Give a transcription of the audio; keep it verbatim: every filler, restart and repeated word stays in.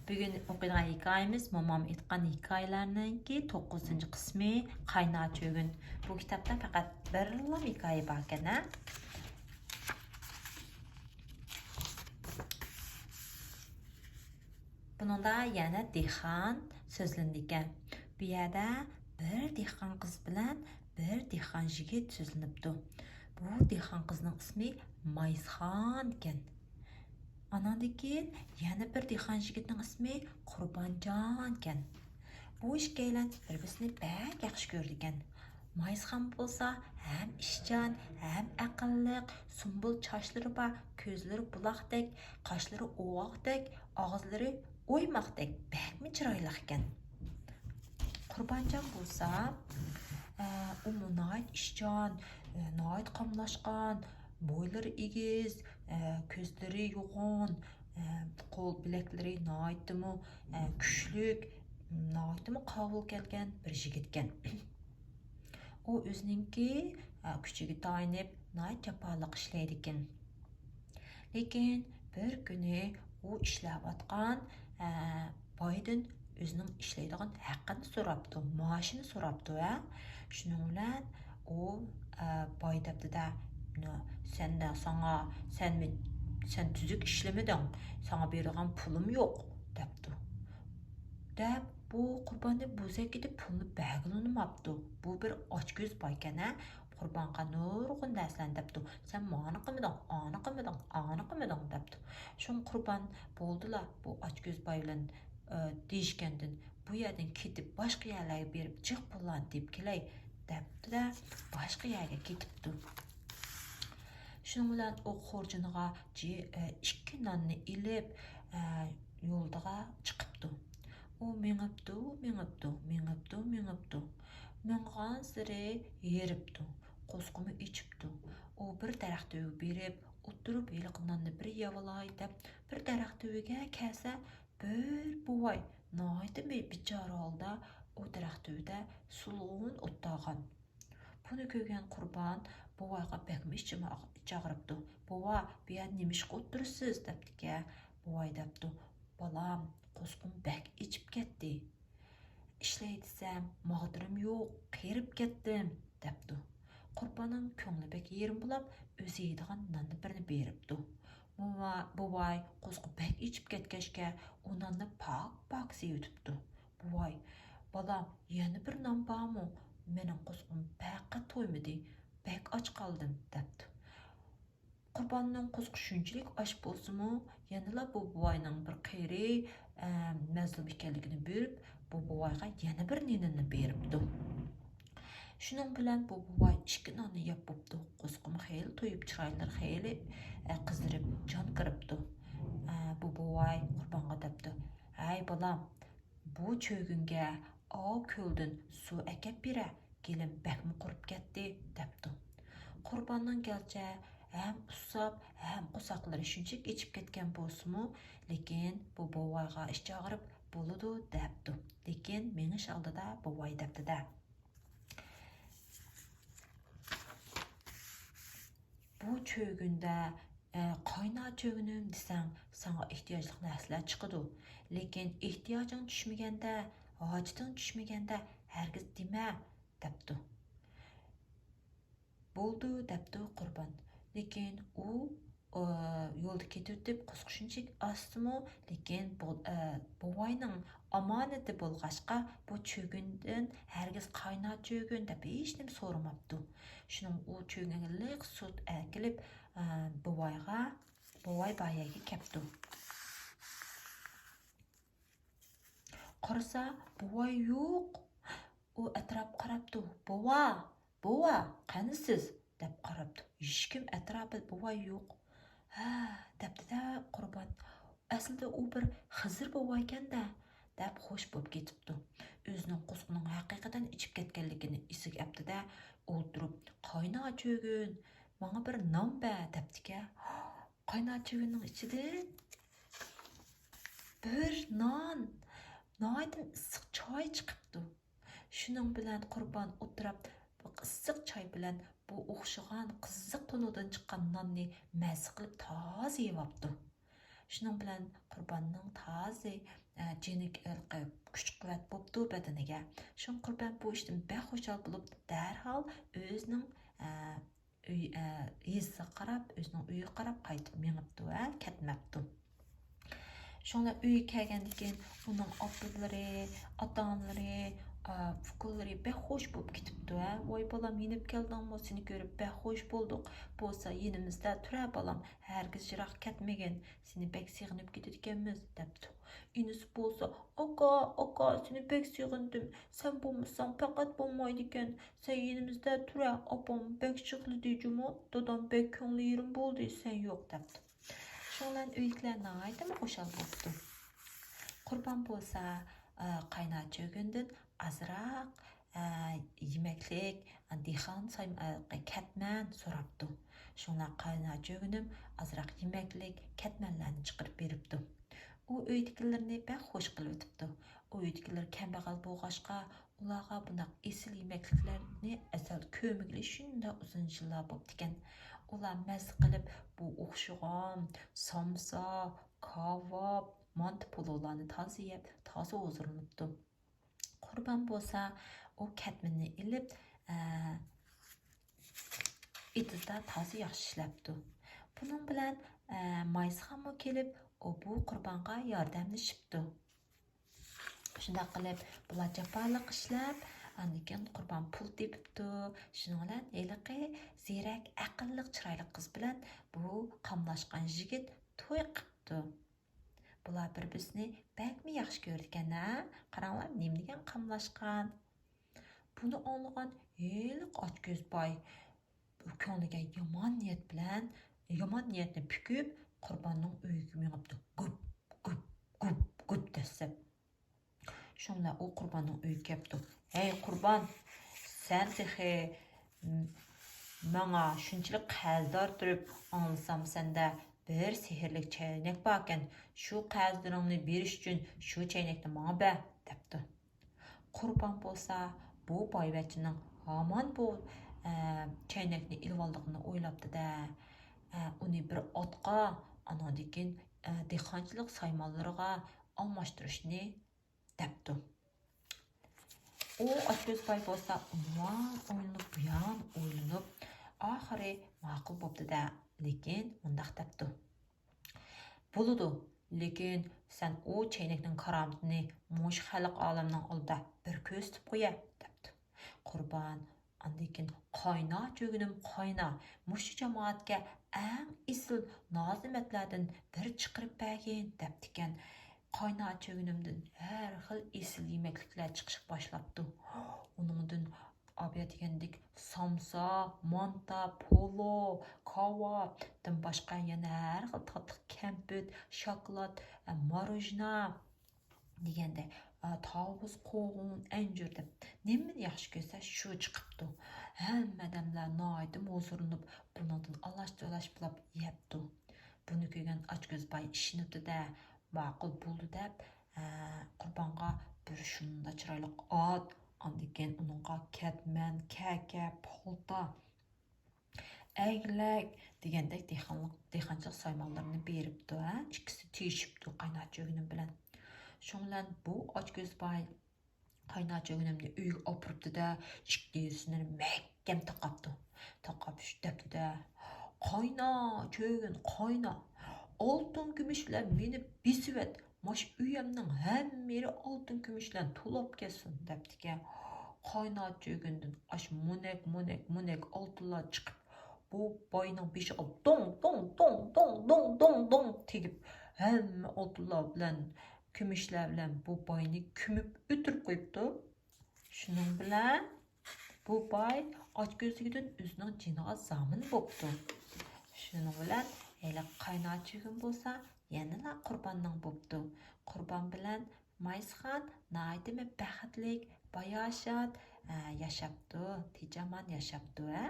بۈگۈن ئوقۇيدىغان ھېكايىمىز مومام ئېيتقان ھېكايىلەرنىڭكى توققۇزىنچى قىسمى، قاينار چۆگۈن. بۇ كىتابتا پەقەت بىرلا ھېكايە باركەن، ھە؟ بۇنىڭدا يەنە دېھقان سۆزلىنىدىكەن. بۇ يەردە بىر دېھقان قىز بىلەن بىر دېھقان يىگىت سۆزلىنىپتۇ. بۇ دېھقان قىزنىڭ ئىسمى مايسىخان ئىكەن. ئاناندىن كېيىن يەنە بىر دېھقان يىگىتنىڭ ئىسمى قۇربانجان ئىكەن. بۇ ئىككىيلەن بىر-بىرسىنى بەك ياخشى كۆرىدىكەن. مايسىخان بولسا ھەم ئىشچان، ھەم ئەقىللىق، سۇمبۇل چاچلىرى بار، كۆزلىرى بۇلاقتەك، قاشلىرى ئوغۇقتەك، ئاغزىلىرى ئويماقتەك، بەكمۇ چىرايلىق ئىكەن. قۇربانجان بولسا، ئە، ئۇمۇ ناھايىتى ئىشچان، ئە، ناھايىتى قاملاشقان، بويلىرى ئېگىز، ئە، كۆزلىرى يوغان، ئە، قول بىلەكلىرى ناھايىتىمۇ، ئە، كۈچلۈك، ناھايىتىمۇ قاۋۇل كەلگەن بىر يىگىتكەن. ئۇ ئۆزىنىڭكى، ئە، كۈچىگە تايىنىپ، ناھايىتى جاپالىق ئىشلەيدىكەن. لېكىن بىر كۈنى ئۇ ئىشلەۋاتقان، ئە، بايدىن ئۆزىنىڭ ئىشلەيدىغان ھەققىنى سوراپتۇ، مائاشىنى سوراپتۇ، ھە. شۇنىڭ بىلەن ئۇ، ئە، باي دەپتۇ-دە، «نو، سەندە، ساڭا، سەن، سەن تۈزۈك ئىشلىمىدىڭ، ساڭا بېرىدىغان پۇلۇم يوق» دەپتۇ. دەپ، بۇ قۇرباننى بوزەك ئېتىپ پۇلنى بەرگىلى ئۇنىماپتۇ. بۇ بىر ئاچكۆز بايكەن، ھە. قۇربانغا نۇرغۇن نەرسىلەرنى دەپتۇ. «سەن مانى قىلمىدىڭ، ئانى قىلمىدىڭ، ئانى قىلمىدىڭ» دەپتۇ. شۇڭا قۇربان بولدىلا بۇ ئاچكۆز باي بىلەن، ئە، دېيىشكەندىن، «بۇ يەردىن كېتىپ، باشقا يەرلەرگە بېرىپ جىق پۇللارنى تېپىپ كېلەي» دەپتۇ-دە، باشقا يەرگە كېتىپتۇ. شۇنىڭ بىلەن ئۇ خورجۇنىغا جى-، ئە، ئىككى ناننى ئېلىپ، ئە، يولىغا چىقىپتۇ. ئۇ مېڭىپتۇ، مېڭىپتۇ، مېڭىپتۇ، مېڭىپتۇ. ماڭغانسېرى ھېرىپتۇ، قورسىقىمۇ ئېچىپتۇ. ئۇ بىر دەرەخ تۈۋىگە بېرىپ ئولتۇرۇپ، ھېلىقى ناننى بىر يەۋالاي دەپ، بىر دەرەخ تۈۋىگە كەلسە، بىر بوۋاي ناھايىتى بىچارە ھالدا ئۇ دەرەخ تۈۋىدە سولغۇن ئولتۇرغان. بۇنى كۆرگەن قۇربان بوۋايغا بەكمۇ ئىچى ئاغ-، ئىچى ئاغرىپتۇ. «بوۋا، بۇ يەردە نېمىشقا ئولتۇرىسىز؟» دەپتىكەن. بوۋاي دەپتۇ، «بالام، قورسىقىم بەك ئېچىپ كەتتى. ئىشلەي دېسەم، ماغدۇرۇم يوق، قېرىپ كەتتىم» دەپتۇ. قۇرباننىڭ كۆڭلى بەك يېرىم بولاپ، ئۆزى يەيدىغان ناننى بىرنى بېرىپتۇ. بوۋا-، بوۋاي قورسىقى بەك ئېچىپ كەتكەچكە، ئۇ ناننى پاك-پاك سېۋىتىپتۇ. بوۋاي، «بالام، يەنە بىر نان بارمۇ؟ مېنىڭ قورسىقىم پەقەت تويمىدى، بەك ئاچ قالدىم» دەپتۇ. قۇرباننىڭ قورسىقى شۇنچىلىك ئاچ بولسىمۇ، يەنىلا بۇ بوۋاينىڭ بىر قېرى، ئە، مەزلۇم ئىكەنلىكىنى بىلىپ، بۇ بوۋايغا يەنە بىر نېنىنى بېرىپتۇ. شۇنىڭ بىلەن بۇ بوۋاي ئىككى ناننى يەپ بوپتۇ. قورسىقىمۇ خېلى تويۇپ، چىرايلىرى خېلى، ئە، قىزىرىپ، جان كىرىپتۇ. ئە، بۇ بوۋاي قۇربانغا دەپتۇ، «ھەي، بالام، بۇ چۆگۈنگە ئاۋۇ كۆلدىن سۇ ئەكەپ بېرە، گېلىم بەكمۇ قۇرۇپ كەتتى» دەپتۇ. قۇرباننىڭ گەرچە ھەم ئۇسساپ، ھەم قورساقلىرى شۇنچىلىك ئېچىپ كەتكەن بولسىمۇ، لېكىن بۇ بوۋايغا ئىچى ئاغرىپ، «بولىدۇ» دەپتۇ. لېكىن مېڭىش ئالدىدا بوۋاي دەپتۇ-دە، «بۇ چۆگۈندە، ئە، قاينار چۆگۈنۈم دېسەڭ، ساڭا ئېھتىياجلىق نەرسىلەر چىقىدۇ. لېكىن ئېھتىياجىڭ چۈشمىگەندە، ھاجىتىڭ چۈشمىگەندە ھەرگىز دېمە» دەپتۇ. «بولىدۇ» دەپتۇ قۇربان. لېكىن ئۇ، ئە، يولدا كېتىۋېتىپ قورسىقى شۇنچىلىك ئاچسىمۇ، لېكىن بۇ، ئە، بوۋاينىڭ ئامانىتى بولغاچقا، بۇ چۆگۈندىن ھەرگىز قاينار چۆگۈن دەپ ھېچنېمە سورىماپتۇ. شۇنىڭ ئۇ چۆگۈنگە لىق سۇ ئەكېلىپ، ئە، بوۋايغا، بوۋاي بار يەرگە كەپتۇ. قارىسا، بوۋاي يوق. ئۇ ئەتراپقا قاراپتۇ. «بوۋا! بوۋا! قەنىسىز؟» دەپ قاراپتۇ. ھېچكىم ئەتراپىدا، بوۋاي يوق. «ھە» دەپتۇ-دە قۇربان. «ئەسلىدە ئۇ بىر خىزىر بوۋايكەن-دە» دەپ خوش بولۇپ كېتىپتۇ. ئۆزىنىڭ قورسىقىنىڭ ھەقىقەتەن ئېچىپ كەتكەنلىكىنى ئېسىگە ئەپتۇ-دە، ئولتۇرۇپ، «قاينار چۆگۈن، ماڭا بىر نان بەر» دەپتىكەن. قاينار چۆگۈننىڭ ئىچىدىن بىر نان، ناھايىتى ئىسسىق چاي چىقىپتۇ. شۇنىڭ بىلەن قۇربان ئولتۇرۇپ، بۇ ئىسسىق چاي بىلەن بۇ ئوخشىغان قىزىق تونۇردىن چىققان ناننى مەززە قىلىپ تازا يەۋاپتۇ. شۇنىڭ بىلەن قۇرباننىڭ تازا، ئە، جېنى، ھېلىقى، كۈچ-قۇۋۋەت بوپتۇ بەدىنىگە. شۇڭا قۇربان بۇ ئىشتىن بەك خۇشال بولۇپ، دەرھال ئۆزىنىڭ، ئە، ئۆي، ئە، يېزىسىغا قاراپ، ئۆزىنىڭ ئۆيىگە قاراپ قايتىپ مېڭىپتۇ ۋە كەتمەپتۇ. شۇڭلار ئۆيگە كەلگەندىن كېيىن ئۇنىڭ ئاپىلىرى، ئاتا-ئانىلىرى، ئە، ئۇكىلىرى بەك خۇش بولۇپ كېتىپتۇ ھە. ۋاي بالام، يېنىپ كەلدىڭمۇ؟ سېنى كۆرۈپ بەك خۇش بولدۇق. بولسا يېنىمىزدا تۇرە بالام، ھەرگىز يىراق كەتمىگىن. سېنى بەك سېغىنىپ كېتىدىكەنمىز، دەپتۇ. ئىنىسى بولسا، ئاكا، ئاكا، سېنى بەك سېغىندىم. سەن بولمىساڭ پەقەت بولمايدىكەن. سەن يېنىمىزدا تۇرە، ئاپام بەك يىغلىدى جۇمۇ، دادام بەك كۆڭلى يېرىم بولدى، سەن يوق، دەپتۇ. شۇنىڭ بىلەن ئۆيدىكىلەر ناھايىتىمۇ خۇشال بوپتۇ. قۇربان بولسا، ئە، قايناتا چۆگۈندىن ئازراق، ئە، يېمەكلىك، دېھقان سايم-، ئە، كەتمەن سوراپتۇ. شۇڭا قايناتا چۆگۈنۈم ئازراق يېمەكلىك، كەتمەنلەرنى چىقىرىپ بېرىپتۇ. ئۇ ئۆيدىكىلىرىنى بەك خۇش قىلىۋېتىپتۇ. ئۇ ئۆيدىكىلەر كەمبەغەل بولغاچقا، ئۇلارغا بۇنداق ئېسىل يېمەكلىكلەرنى ئەزەل كۆرمىگىلى شۇنداق ئۇزۇن يىللار بوپتىكەن. ئۇلار مەززە قىلىپ بۇ ئوخشىغان سامسا، كاۋاپ، مانتا پولۇلارنى تازا يەپ، تازا ھۇزۇرلىنىپتۇ. قۇربان بولسا، ئۇ كەتمىنىنى ئېلىپ، ئە، ئېتىزدا تازا ياخشى ئىشلەپتۇ. بۇنىڭ بىلەن، ئە، مايسىخانمۇ كېلىپ، ئۇ بۇ قۇربانغا ياردەملىشىپتۇ. شۇنداق قىلىپ، بۇلار جاپالىق ئىشلەپ، ئاندىن كېيىن قۇربان پۇل تېپىپتۇ. شۇنىڭ بىلەن ھېلىقى زېرەك، ئەقىللىق، چىرايلىق قىز بىلەن بۇ قاملاشقان يىگىت توي قىپتۇ. بۇلار بىر-بىرسىنى بەكمۇ ياخشى كۆرىدىكەن ھە؟ قاراڭلار، نېمە دېگەن قاملاشقان. بۇنى ئاڭلىغان ھېلىقى ئاچكۆز باي كۆڭلىگە يامان نىيەت بىلەن، يامان نىيەتنى پۈكۈپ، قۇرباننىڭ ئۆيىگە مېڭىپتۇ. گۈپ، گۈپ، گۈپ، گۈپ دەسسەپ. شۇڭلا ئۇ قۇرباننىڭ ئۆيىگە كەپتۇ. ھەي قۇربان، سەن تېخى ماڭا شۇنچىلىك قەرزدار تۇرۇپ، ئاڭلىسام سەندە بىر سېھىرلىك چەينەك باركەن، شۇ قەرزلىرىڭنى بېرىش ئۈچۈن شۇ چەينەكنى ماڭا بەر، دەپتۇ. قۇربان بولسا بۇ بايۋەچچىنىڭ ھامان بۇ، ئە، چەينەكنى ئېلىۋالىدىغىنىنى ئويلاپتۇ-دە، ئە، ئۇنى بىر ئاتقا، ئانىڭدىن كېيىن، ئە، دېھقانچىلىق سايمانلىرىغا ئالماشتۇرۇشنى دەپتۇ. ئۇ ئاچكۆز باي بولسا ئۇيان ئويلىنىپ، بۇيان ئويلىنىپ، ئاخىرى ماقۇل بوپتۇ-دە، لېكىن مۇنداق دەپتۇ. بولىدۇ، لېكىن سەن ئۇ چەينەكنىڭ كارامىتىنى مۇشۇ خەلق ئالەمنىڭ ئالدىدا بىر كۆرسىتىپ قويە، دەپتۇ. قۇربان ئاندىن كېيىن، قاينا چۆگۈنۈم قاينا، مۇشۇ جامائەتكە ئەڭ ئېسىل نازۇنېمەتلەردىن بىر چىقىرىپ بەرگىن، دەپتىكەن. قاينا چۆگۈنۈمدىن ھەر خىل ئېسىل يېمەكلىكلەر چىقىشقا باشلاپتۇ. ئۇنىڭدىن ئابىيا دېگەندەك سامسا، مانتا، پولۇ، كاۋاپتىن باشقا يەنە ھەر خىل تاتلىق كەمپۈت، شاكىلات، ئە، ماروژنا دېگەندەك، ئە، تاۋۇز، قوغۇن، ئەنجۈر دەپ نېمىنى ياخشى كۆرسە شۇ چىقىپتۇ. ھەممە ئادەملەر ناھايىتى ھۇزۇرلىنىپ بۇنىڭدىن ئالاش-تولاش بولاپ يەپتۇ. بۇنى كۆرگەن ئاچكۆز باي ئىشىنىپتۇ-دە، ماقۇل بولدى دەپ، ئە، قۇربانغا بىر شۇنداق چىرايلىق ئات، ئاندىن كېيىن ئۇنىڭغا كەتمەن، كەكە، پالتا، ئەگلەك دېگەندەك دېھقانلىق، دېھقانچىلىق سايمانلىرىنى بېرىپتۇ، ھە؟ ئىككىسى تىيىشىپتۇ قايناچا ئۆگىنىم بىلەن. شۇنىڭ بىلەن بۇ ئاچكۆز باي قايناچا ئۆگىنىمنى ئۆيگە ئاپىرىپتۇ-دە، ئىككىسىنى مەھكەم تاقاپتۇ. تاقاپ دەپتۇ-دە، قاينا، چۆگۈن، قاينا. ئالتۇن كۈمۈش بىلەن مېنى بېسىۋەت، ماش ئۆيەمنىڭ ھەممە يېرى ئالتۇن كۈمۈش بىلەن تولاپ كەتسۇن، دەپتىكەن. قايناچا ئۆگۈندىن ئاش مونەك، مونەك، مونەك ئالتۇنلار چىقىپ، بۇ باينىڭ بېشىغا دوڭ، دوڭ، دوڭ تېگىپ، ھەممە ئالتۇنلار بىلەن، كۈمۈشلەر بىلەن بۇ باينى كۆمۈپ ئۆلتۈرۈپ قويۇپتۇ. شۇنىڭ بىلەن بۇ باي ئاچكۆزلۈكىدىن ئۆزىنىڭ جېنىغا زامىن بوپتۇ. شۇنىڭ بىلەن ھېلىقى قايناچا ئۆگۈن بولسا يەنىلا قۇرباننىڭ بوپتۇ. قۇربان بىلەن مايسىخان ناھايىتىمۇ بەختلىك، باياشات، ئە، ياشاپتۇ، تىنچ-ئامان ياشاپتۇ، ھە.